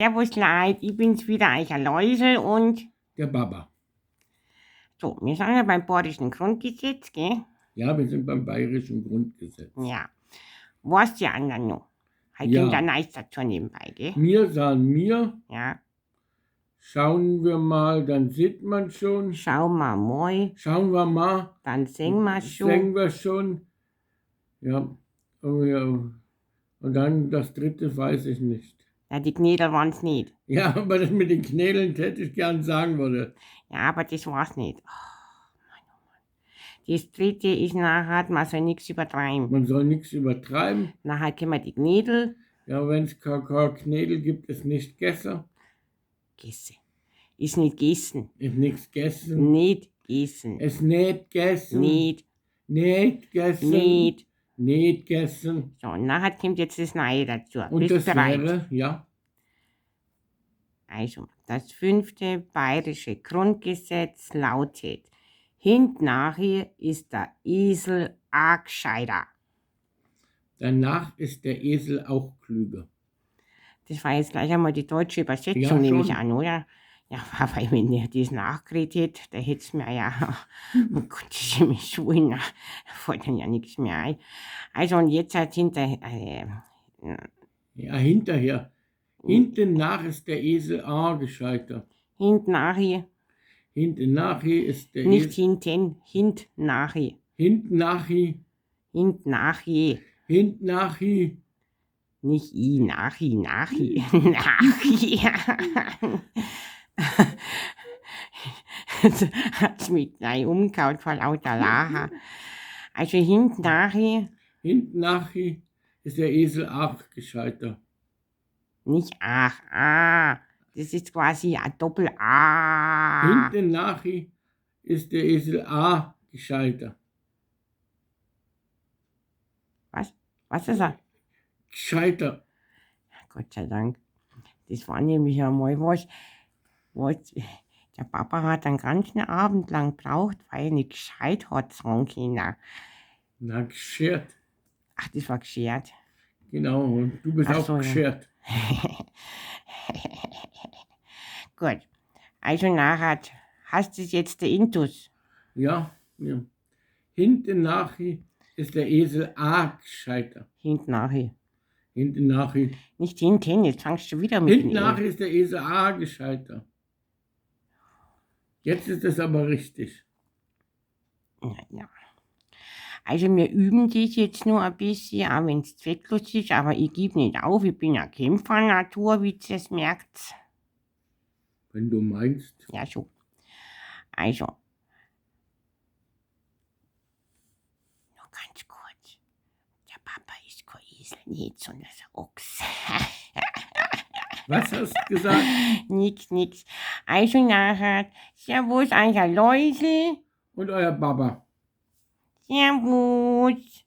Servus Leid, ich bin's wieder, Eicher Läusel und Der Baba. So, wir sind ja beim Bayerischen Grundgesetz, gell? Ja, wir sind beim Bayerischen Grundgesetz. Ja. Weißt die anderen noch? Heute Ja. kommt ein neues dazu nebenbei, gell? Mir sahen mir, Ja. Schauen wir mal, dann sieht man schon. Schauen wir mal, Schauen wir mal, dann singen wir schon. singen wir schon. Ja. Oh, ja. Und dann das dritte weiß ich nicht. Ja, die Knädel waren's nicht. Ja, aber das mit den Knädeln hätte ich gern sagen wollen. Ja, aber das war's nicht. Oh, Mann, oh Mann. Das dritte ist nachher, man soll nichts übertreiben. Man soll nichts übertreiben. Nachher kommen die Knädel. Ja, wenn es Knädel gibt, ist nicht gegessen. Gesse. Ist nicht gegessen. Ist nichts gegessen. Nicht gegessen. Ist nicht gegessen. Nicht, Nicht gegessen. nicht. Nicht gegessen. So, und nachher kommt jetzt das Neue dazu. Und Bist das bereit? wäre, ja, Also, das fünfte bayerische Grundgesetz lautet: Hintnachher ist der Esel a gescheiter. Danach ist der Esel auch klüger. Das war jetzt gleich einmal die deutsche Übersetzung, Ja, nehme ich schon. an, oder? Ja, weil wenn ich das nachgeredet hätte, da hätte es mir ja, oh Gott, das ist mir so in, da fällt dann ja nichts mehr ein. Also, und jetzt halt hinter, Ja, hinterher. Hinten nach ist der Esel auch gescheiter. hinten nachher, Hinten nachher ist der nicht Esel. hinten, hint nachher, Hinten nachher. hint nachher. Hinten nachher. Nicht i, nachi, nachi, nachi. Hat's mich gleich umgehauen vor lauter Lachen. Also hinten nachi, Hinten nachher ist der Esel auch gescheiter. Nicht ach, ah. Das ist quasi ein Doppel-A. Hinten nachher ist der Esel auch gescheiter. Was? Was ist er? Gescheiter. Gott sei Dank. Das war nämlich einmal was, was der Papa hat einen ganzen Abend lang gebraucht, weil er nicht gescheit hat sagen können. Na, geschert. Ach, das war geschert. Genau, und du bist Ach auch so, ja. geschert. Gut. Also nachher, hast du jetzt der Intus? Ja, ja. Hinten nachher ist der Esel auch gescheiter. Hinten nachher. Hinten nachher. Nicht hinten, jetzt fangst du wieder mit Hinten dem E. nachher ist der Esel auch gescheiter. Jetzt ist es aber richtig. Ja, ja. Also wir üben das jetzt nur ein bisschen, auch wenn es zwecklos ist, aber ich gebe nicht auf, ich bin eine Kämpfernatur, wie ihr es merkt. Wenn du meinst. Ja, so. Also. Nur ganz kurz. Der Papa ist kein Esel nicht, sondern ein Ochs. Was hast du gesagt? Nix, nix. Also nachher, Servus, Anja Läusel. Und euer Baba. Servus.